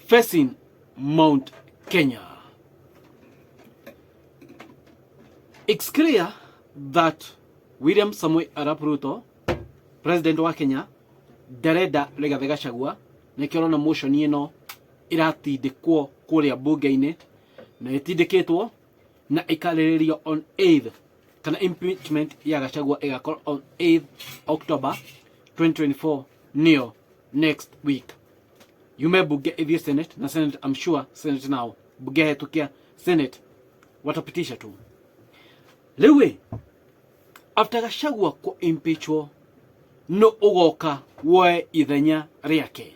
Facing Mount Kenya. It's clear that William Samoei Arap Ruto, president wa Kenya, ndarenda Rigathi Gachagua, nĩkĩo ũrona motion ĩno ĩratindĩkwo kũrĩa mbunge-inĩ na ĩtindĩkĩtwo na ĩkarĩrĩrio on 8th kana impeachment ya Gachagua ĩgakorwo on 8th October 2024, nĩyo next week. Yume bunge ĩthiĩ Senate, na Senate, I'm sure Senate nao bunge hetũkia Senate watapitisha tu. Rĩu ĩ, after Gachagua kũ impeachwo, no ũgoka woe ithenya rĩake?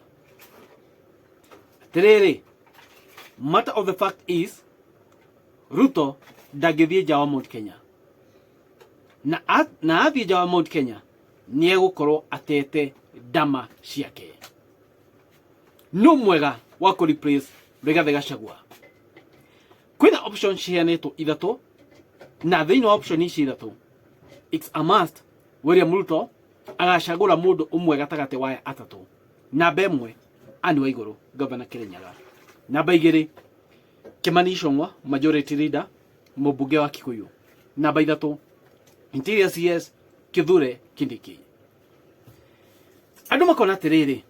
Atĩrĩrĩ, matter of the fact is Ruto ndangĩthiĩ nja wa Mount Kenya, na athiĩ nja wa Mount Kenya nĩ egũkorwo atete ndama ciake. No mwega wa kũ replace Rigathi Gachagua, kwĩna option ciheanĩtwo ithatũ, na thĩinĩ wa option ici ithatũ it's a must William Ruto agacagũra mũndũ ũmwe gatagatĩ wa aya atatũ. Namba 1, Anne Waigũrũ, Governor Kirinyaga. Namba 2, Kimani Ichung'wa, Majority Leader, mũmbunge wa Kikuyu. Namba 3, Interior CS Kithure Kindiki. Andũ makona atĩrĩrĩ,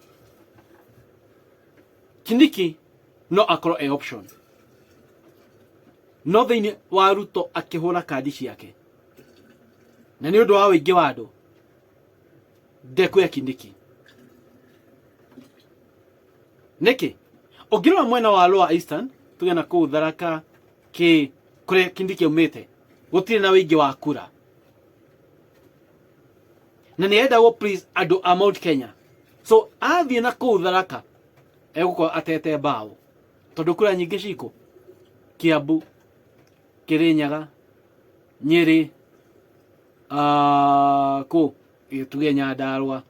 Kindiki no akorwo e option, no thĩinĩ wa Ruto akĩhũra kandi ciake na nĩ ũndũ wa ũingĩ wa andũ ndekuoya Kindiki. Nĩkĩ? Ũngĩrora mwena wa Lower Eastern, tuge na kũu Tharaka kĩ kũrĩa Kindiki aumĩte, gũtirĩ na ũingĩ wa kura, na nĩ endagwo please andũ a Mount Kenya. So athiĩ na kũu Tharaka egũkorwo atete mbaũ, tondũ kura nyingĩ cikũ Kiambu, Kirinyaga, Nyeri, kũ tuge Nyandarua.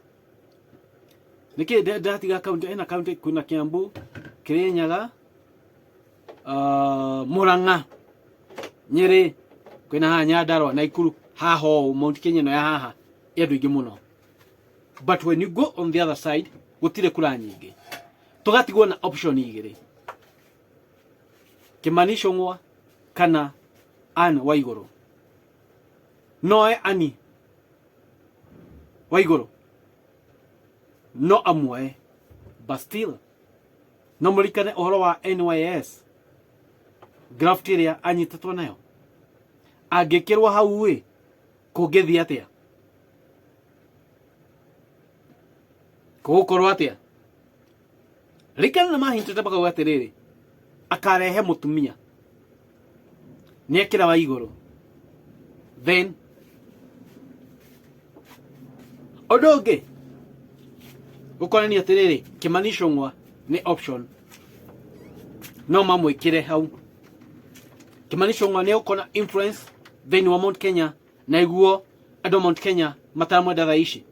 Nĩkĩ ndatiga kaunti ĩna kaunti kwĩna Kiambu, Kirinyaga, Murang'a, Nyeri, kwĩna haha Nyandarua, Naikuru, haha ũũ Mount Kenya ĩno ya haha ĩ andũ aingĩ mũno. But when you go on the other side gũtirĩ kura nyingĩ. Tũgatigwo na option igĩrĩ, Kimani Ichung'wa kana Anne Waigũrũ. Noe Anne Waigũrũ no amuoe, but still no mũrikane ũhoro wa NYS graft ĩrĩa anyitĩtwo nayo. Angĩkĩrwo hau ĩ, kũngĩthiĩ atĩa? Kũgũkorwo atĩa? Rikana na mahintĩte makauga atĩrĩrĩ, akarehe mũtumia nĩ ekĩra wa igũrũ. Then ũndũ ũngĩ gũkonania atĩrĩrĩ, Kimani Ichung'wa nĩ option, no mamwĩkĩre hau. Kimani Ichung'wa nĩ ũkona influence thĩinĩ wa Mount Kenya, na iguo andũ a Mount Kenya mataramwenda thaa ici.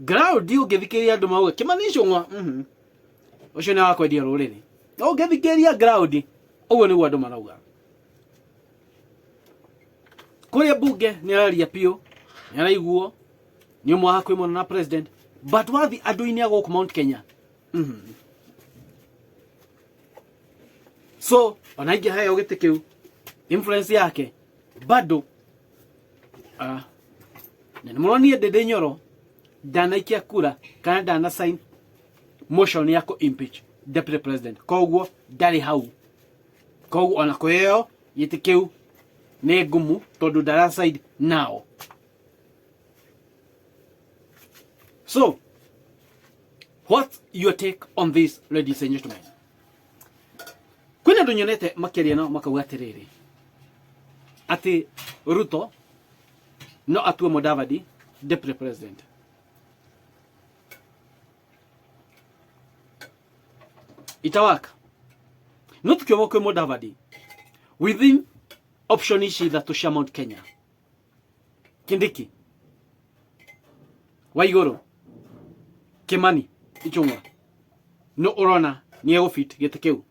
Ground ũngĩthikĩrĩria andũ mauga Kimani Ichung'wa, ũcio nĩ wa kwendia rũrĩrĩ. Ũngĩthikĩrĩria ground, ũguo nĩguo andũ marauga. Kũrĩa bunge nĩ araria biũ, nĩ araiguo, nĩ ũmwe wa hakuhĩ mũno na president, but wathi andũ-inĩ a gũkũ Mount Kenya, So ona ingĩheo gĩtĩ kĩu, influence yake bado, na nĩ mũronire Ndindi Nyoro ndanaikia kura kana ndana sign motion ya kũ impeach deputy president, koguo ndarĩ hau. Koguo ona kũheo gĩtĩ kĩu nĩ ngumu tondũ ndara side nao. So what's your take on this, ladies and gentlemen? Kwĩna andũ nyonete makĩaria nao makauga atĩrĩrĩ, atĩ Ruto no atue Mudavadi deputy president. Itawaka no tukiuga kwĩ Mudavadi within option ici ithatũ cia Mount Kenya, Kindiki, Waigũrũ, Kimani Ichung'wa, no ũrona nĩ egũfit gĩtĩ kĩu?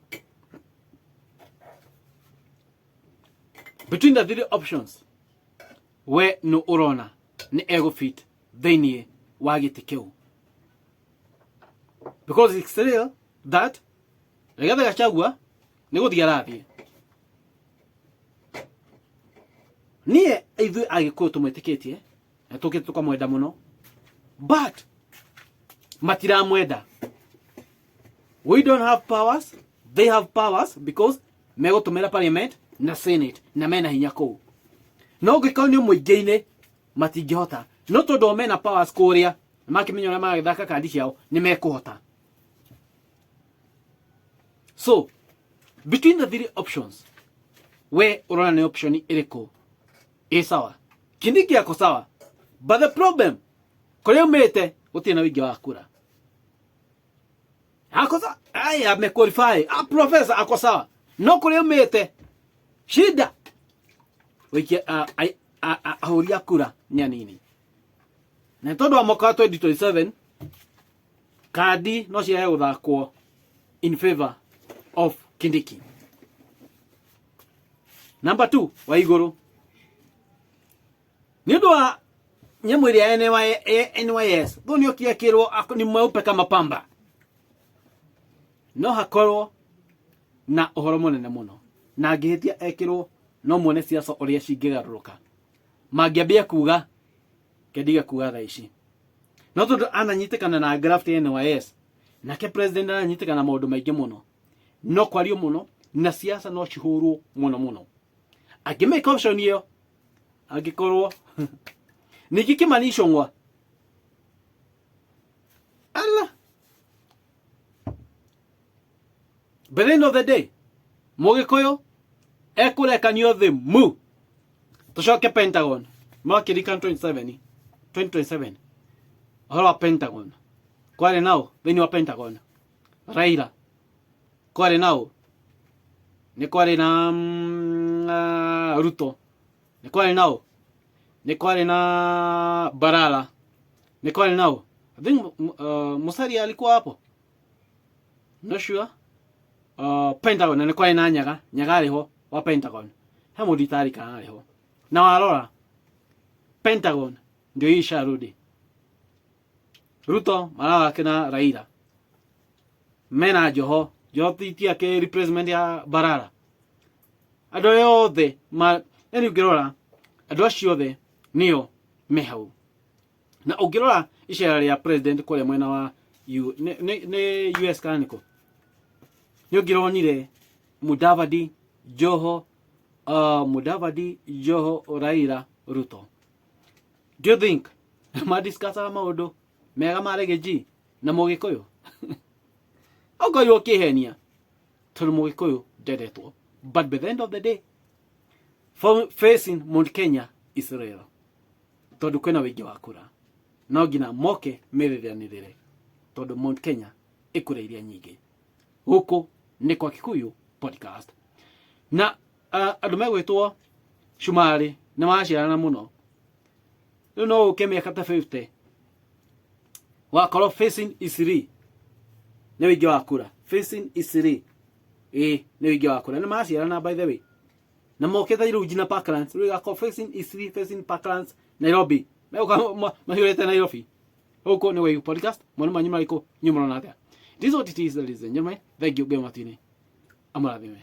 Between the three options, we no ũrona nĩ egũfit thĩinĩ wa gĩtĩ kĩu? Because it's real that Rigathi Gachagua nĩ gũthiĩ arathiĩ. Niĩ ithuĩ Agĩkũyũ tũmwĩtĩkĩtie na tũkĩte tũkamwenda mũno, but matiramwenda. We don't have powers, they have powers, because megũtũmĩra parliament na senate na mena hinya kũu. No ũngĩkorwo nĩ mũingĩ-inĩ matingĩhota, no tondũ o mena powers kũrĩa makĩmenya ũrĩa maragĩthaka kandi ciao nĩ mekũhota. So between the three options, we ũrona nĩ option ĩrĩkũ ĩ sawa? Kindiki ako sawa, but the problem kũrĩa umĩte gũtirĩ na ũingĩ wa kura. Ako sawa, aya amequalify, a professor ako sawa, no kũrĩa umĩte shida wĩikie ahũri a kura nĩ anini. Na tondũ wa mwaka wa 2027 kandi no ciage gũthakwo in favor of Kindiki. Number 2, wa igũrũ nĩ ũndũ wa nyamũ ĩrĩa ya NYS thũ nĩ okire akĩrwo ni mweupe kama pamba. No hakorwo na ũhoro mũnene mũno na angĩhĩtia ekĩrwo no muone siasa ũrĩa cingĩgarũrũka. Mangĩambia kuga kendiga kuga thaa ici no tondũ ananyitĩkana na graft ya NYS, nake president ananyitĩkana na maũndũ maingĩ mũno, no kwario mũno na siasa no cihũrwo mũno mũno angĩmĩka option ĩyo. Angĩkorwo ningĩ Kimani Ichung'wa ala, by the end of the day Mũgĩkũyũ ekũrekanio thĩ mu tũcoke Pentagon mwakĩrika 27 2027. Ũhoro wa Pentagon kwarĩ nao thĩinĩ wa Pentagon Raila kwarĩ nao, nĩ kwarĩ na Ruto, nĩ kwarĩ nao, nĩ kwarĩ na Balala, nĩ kwarĩ nao. I think Musalia alikuwa hapo, not sure. Pentagon na nĩ kwarĩ na Nyaga. Nyaga arĩ ho wa Pentagon, he mũndũ itarikana arĩ ho. Na warora Pentagon ndio hii isharudi. Ruto marawake na Raila mena Joho. Joho ti ake replacement ya Balala. Andũ arĩa othe ma yani ũngĩrora andũ acio othe nĩo me hau. Na ũngĩrora icera rĩa president kũrĩa mwena wa U, nĩ US kana nĩkũ, nĩ ũngĩronire Mudavadi, Joho, Mudavadi, Joho, Raila, Ruto. Do you think madiscussaga maũndũ mega ma Riggy na Mũgĩkũyũ? Okorwo ũkĩhenia tondũ Mũgĩkũyũ ndendetwo, but by the end of the day facing Mount Kenya is real, tondũ kwĩna ũingĩ wa kura no nginya moke merithanĩrĩre tondũ Mount Kenya ĩkũra iria nyingĩ. Gũkũ nĩ kwa Kikuyu Podcast na andũ megwĩtwo cumarĩ nĩ maraciarana mũno. Rĩu no ũke mĩaka ta 50 wakorwo facing Isiri nĩ ũingĩ wa kura, facing Isiri ĩ nĩ ũingĩ wa kura, nĩ maraciarana by the way, na mokĩte rĩu nginya Parklands. Rĩu igakorwo facing Isiri, facing Parklands, Nairobi, megũka mahiũrĩte Nairobi. Gũkũ nĩ Waigu Podcast. Mwana manyu marĩkũ nyumũrona atĩa? It is what it is, ladies and gentlemen. Thank you. Ngai matu-inĩ amũrathime.